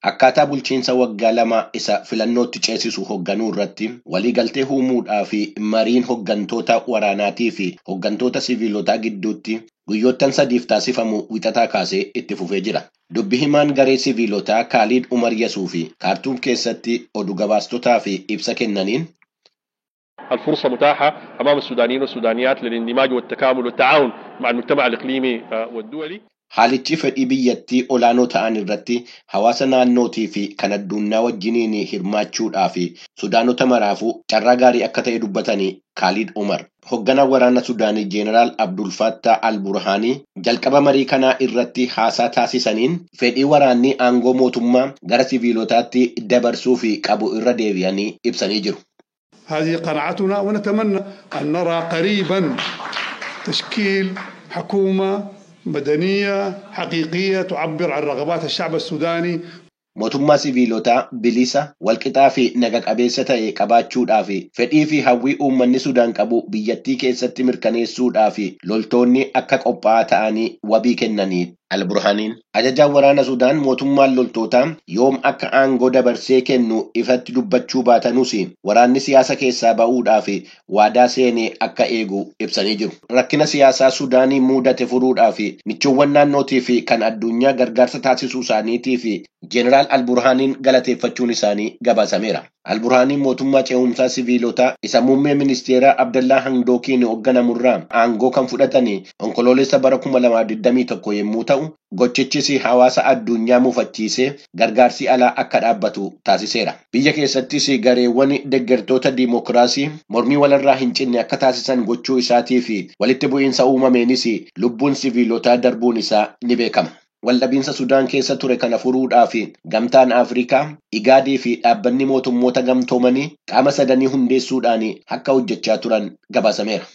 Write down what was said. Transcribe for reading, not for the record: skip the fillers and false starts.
Akkaataa bulchiinsa waggaa 2 isa filannootti ceesisu hoogganuu irratti waliigaltee uumuudhaa fi mariin hooggantoota waraanaatii fi hooggantoota siviilotaa gidduutti guyyoottan 3f taasifamu Wixataa kaasee itti fufee jira. Dubbi himaan garee siviilotaa Kaaliid Umar Yasuu fi Kaartuum keessatti oduu gabaastotaa fi ibsa kennaniin, الفرصة متاحة أمام السودانيين والسودانيات للاندماج والتكامل والتعاون مع المجتمع الإقليمي والدولي. Haalichi fedhii biyyattii olaanoo ta'an irratti hawaasa naannootii fi kan addunyaa wajjiniin hirmaachuudhaa fi Sudaanota maraafuu carraa gaarii akka ta'e dubbatanii Kaaliid Umar. Hoogganaa waraana Sudaanii Jeenaraal Abdul Fattah Al-Burhaanii jalqaba marii kanaa irratti haasaa taasisaniin, fedhii waraanni aangoo mootummaa gara siviilotaatti dabarsuu fi qabu irra deebi'anii ibsanii jiru. هذه قناعتنا، ونتمنى أن نرى قريبا تشكيل حكومة مدنية حقيقية تعبر عن رغبات الشعب السوداني. Mootummaa siviilotaa bilisa, walqixaa fi naga qabeessa ta'e qabaachuudhaa fi fedhii fi hawwii uummanni Sudaan qabu biyyattii keessatti mirkaneessuudhaa fi loltoonni akka qophaa'aa ta'anii wabii kennanii Alburhaaniin. Ajajaan waraana Sudaan mootummaan loltootaa yoom akka aangoo dabarsee kennu ifatti dubbachuu baatanus, waraanni siyaasa keessaa ba'uudhaa fi waadaa seenee akka eegu ibsanii jiru. Rakkina siyaasaa Sudaanii mudate furuudhaa fi michoowwan naannootii fi kan addunyaa gargaarsa taasisuu isaaniitii fi Jeenaraal Alburhaaniin galateeffachuun isaanii gabaasameera. Alburhaaniin mootummaa ce'umsaa siviilotaa isa muummee ministeeraa Abdallaa Hamdookiin hoogganamurraa aangoo kan fudhatan Onkoloolessa bara 2021 yommuu ta'u, gochichis hawaasa addunyaa mufachiisee gargaarsi alaa akka dhaabbatu taasiseera. Biyya keessattis gareewwan deeggartoota diimokiraasii mormii walirraa hin cinne akka taasisan gochuu isaatii fi walitti bu'iinsa uumameenis lubbuun siviilotaa darbuun isaa ni beekama. Waldhabiinsa Sudaan keessa ture kana furuudhaaf Gamtaan Afrikaa, Igaadii fi dhaabbanni mootummoota gamtoomanii qaama sadanii hundeessuudhaan akka hojjechaa turan gabaasameera.